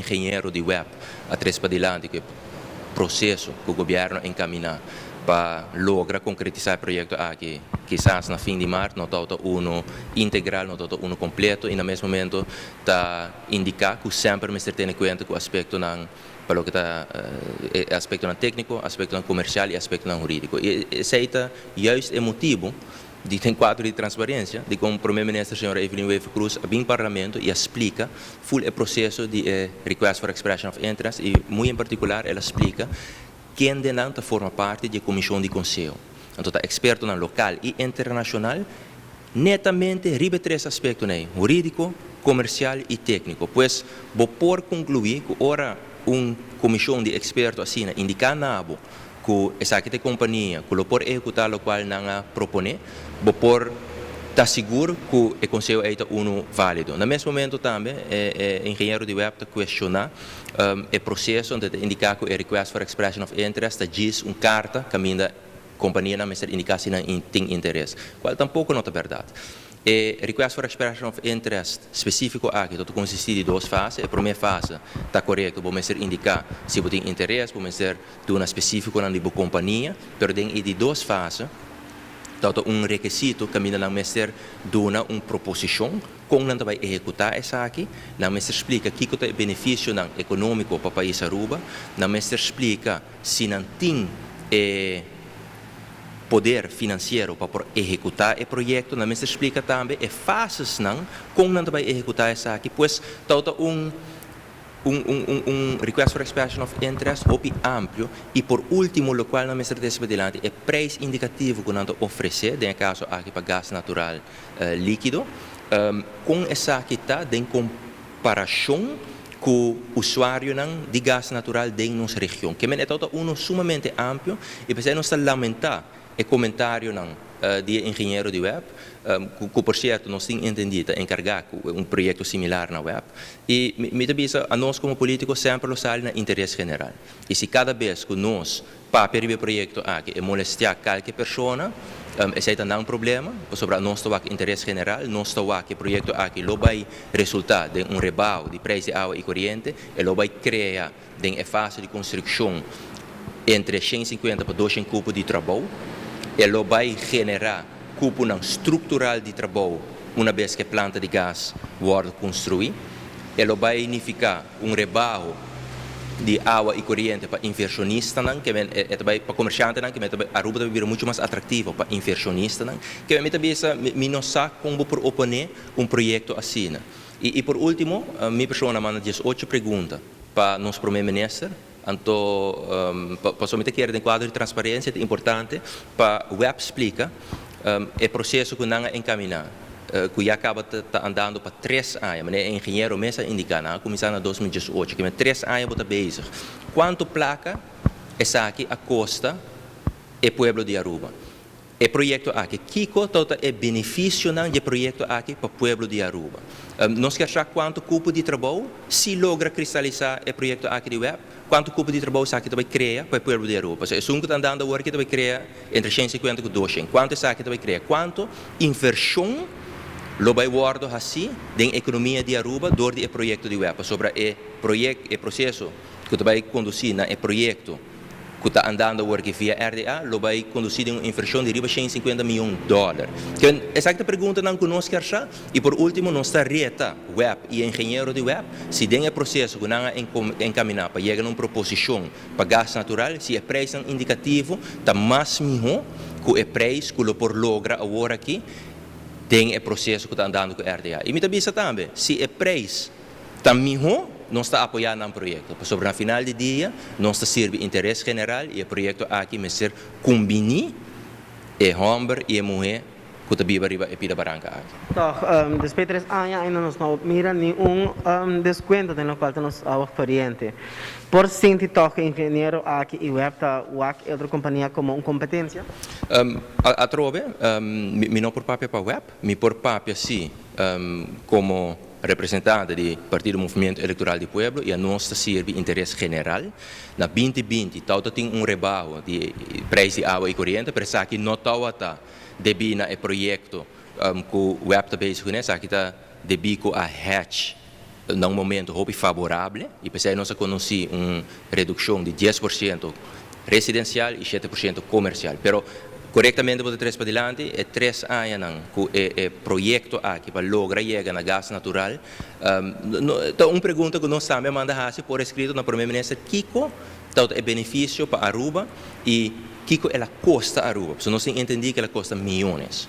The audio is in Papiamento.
ingeniero di WEB a trece padilanti cu e proceso cu gobierno a encamina pa logra concretisa e proyecto aki kisas na fin di maart no ta uno integral, no ta uno completo y na mes momento ta indica cu semper mester tene cuenta cu aspectonan pa loke ta e aspectonan tecnico, aspectonan comercial y aspectonan huridico. Y esey ta juist e motibo di den cuadro di transparencia di con Prome Minister señora Evelyn Wever-Croes a bin Parlamento y a splica full e proceso di e Request for Expression of Interest y muy en particular el a splica kendenan ta forma parti di e comision di conseho. Anto ta expertonan local y internacional netamente riba e tres aspectonan ey, huridico, comercial y tecnico. Pues bo por conclui cu ora un comision di experto asina indica na bo cu esaki ta e compania cu lo por ehecuta locual nan a propone, bo por ta sigur cu e conseho ey ta uno valido. Na mes momento tambe e ingeniero di WEB ta cuestiona e proceso, anto ta indica cu e Request for Expression of Interest ta djis un carta caminda companianan mester indica si nan tin interes, cual tampoco no ta berdad. E Request for Expression of Interest specifico aki ta consisti di dos fase. E prome fase ta corecto, bo mester indica si bo tin interes, bo mester duna specificonan di bo compania, pero den e di dos fase ta un requisito caminda nan mester duna un proposicion con nan ta bay ehecuta esaki, nan mester splica kico ta e beneficionan economico pa pais Aruba, nan mester splica si nan tin e poder financiero pa por ehecuta e proyecto, nan mester splica tambe e fasesnan con nan ta bay ehecuta esaki. Pues ta un Request for Expression of Interest hopi amplio. Y por ultimo, locual nan mester trece padilanti, e prijs indicativo cu nan ta ofrece, den e caso aki pa gas natural likido, con esaki ta den comparacion cu usuarionan di gas natural den nos region. Ke men e ta uno sumamente amplio y pesey nos ta lamenta e comentarionan di e ingeniero di WEB, cu por cierto nos tin entendi ta encarga cu un proyecto similar na WEB. Y mi ta bisa, anos como politico semper lo sali na interes general. Y si cada bes cu nos papia riba e proyecto aki e molestia cualke persona, esey ta nan problema, pasobra nos ta wak interes general, nos ta wak e proyecto aki lo bay resulta den un rebaho di prijs di awa y coriente, e lo bay crea den e fase di construccion entre 150 pa 200 cupo di trabou, e lo bay genera cuponan structural di trabou una bes cu e planta di gas wordo construi, e lo bay nifica un rebaho di awa y coriente pa inversionistanan, ke men e ta bay pa comerciantenan, ke men ta bay Aruba ta bira mucho mas atractivo pa inversionistanan. Ke men mi ta bisa, mi no sa con bo por opone un proyecto asina. Y por ultimo, mi persona a manda 18 pregunta pa nos Prome Minister, anto pasobra mi ta kere den cuadro di transparencia ta importante pa WEB splica e proceso cu nan a encamina, cu ya caba ta andando pa 3 aña. Manera e ingeniero mes a indica, nan a cuminsa na 2018, ke men 3 aña bo ta bezig. Cuanto placa esaki a costa e pueblo di Aruba? E proyecto aki, kico ta e beneficionan di e proyecto aki pa pueblo di Aruba? Nos kier sa cuanto cupo di trabou, si logra cristalisa e proyecto aki di WEB, cuanto cupo di trabou esaki ta bay crea pa e pueblo di Aruba. Pasobra esun cu ta andando awor aki ta bay crea entre 150 cu 200. Cuanto esaki ta bay crea? Cuanto inversion lo bay wordo haci den economia di Aruba door di e proyecto di WEB? Pasobra e proyecto, e proceso cu ta bay conduci na e proyecto cu ta andando awor aki via RDA, lo bay conduci den un inversion di riba 150 miyon dollar. Esaki ta preguntanan cu nos kier sa. Y por ultimo, nos ta reta WEB y ingeniero di WEB, si den e proceso cu nan a encamina pa yega na un proposicion pa gas natural, si e prijsnan indicativo ta mas miho cu e prijs cu lo por logra awor aki den e proceso cu ta andando cu RDA. Y mi ta bisa tambe, si e prijs ta miho, nos ta apoya nan proyecto. Pasobra na final di dia, nos ta sirbi interes general y e proyecto aki mester cumbini e homber y e muhe cu ta biba riba e pida baranca aki. Toch, despues di 3 aña ainda nos no mira ningun descuento den locual ta nos awa coriente. Por sinti toch ingeniero aki y WEB ta wak e otro compania como un competencia? Atrobe, mi no por papia pa WEB, mi por papia si como representante di Partido Movimiento Electoral di Pueblo y anos ta sirbi interes general. Na 2020, tawata tin un rebaho di prijs di awa y coriente, pero esaki no tawata debi na e proyecto cu WEB ta bezig cune, esaki ta debi cu a hedge. Na un momento hopi favorabel y p'esey nos a conoce un reduccion di 10% residencial y 7% comercial. Pero corectamente bo ta trece padilanti, e 3 aña cu e proyecto aki pa logra yega na gas natural. No, un pregunta cu nos tambe a manda haci por escrito na prome minister: kico ta e beneficio pa Aruba y kico el a costa Aruba? So nos a entende cu el a costa miyones.